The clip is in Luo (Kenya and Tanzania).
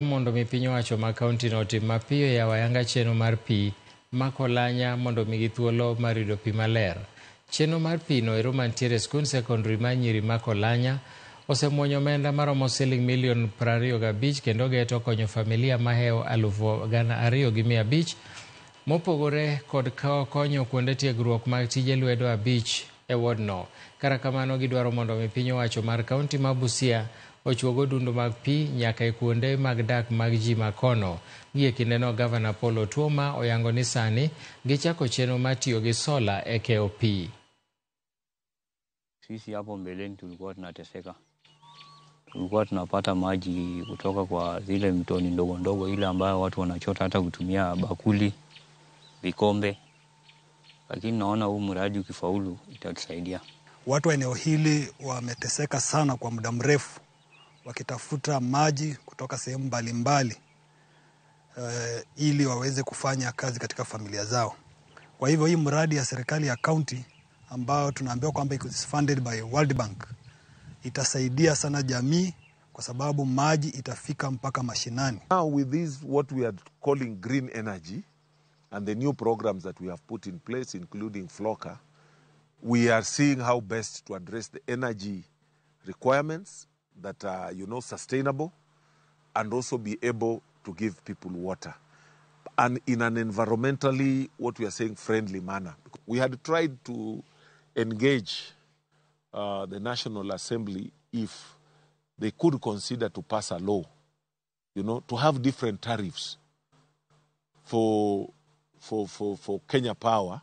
Mondo mi piny owacho ma kaunti no otim mapiyo yawo ayanga chenro mar pi ma Kolanya mondo omigi thuolo mar yudo pi maler. Chenro mar pi no ero mantiere e skund sekondari mar nyiri ma Kolanya osemuonyo omenda maromo siling milion 25 kendo geto konyo familia mahewo 2,500 mopogore kod konyo kuonde tiegruok mag tije lwedo abich e wodno. Kata kamano gidwaro mondo mi piny owacho mar kaunti ma Busia ochuog odundu mag pi nyaka e kuonde mag dak mag ji makono. Gie kindeno Gavana Paul Otuoma oyango ni sani gichako chenro mar tiyo gi sola e keyo pi. Sisi hapo mbeleni tulikuwa tunateseka, tulikuwa tunapata maji kutoka kwa zile mtoni ndogo ndogo, ile ambayo watu wanachota hata kutumia bakuli, vikombe, lakini naona huu mradi ukifaulu itatusaidia. Watu wa eneo hili wameteseka sana kwa muda mrefu wakitafuta maji kutoka sehemu mbalimbali ili waweze kufanya kazi katika familia zao. Kwa hivyo hii mradi ya serikali ya kaunti ambayo tunaambiwa kwamba is funded by World Bank itasaidia sana jamii kwa sababu maji itafika mpaka mashinani. Now with this what we are calling green energy and the new programs that we have put in place including FLOCA, we are seeing how best to address the energy requirements that are, sustainable and also be able to give people water. And in an environmentally, what we are saying, friendly manner. We had tried to engage the National Assembly if they could consider to pass a law, to have different tariffs for Kenya Power.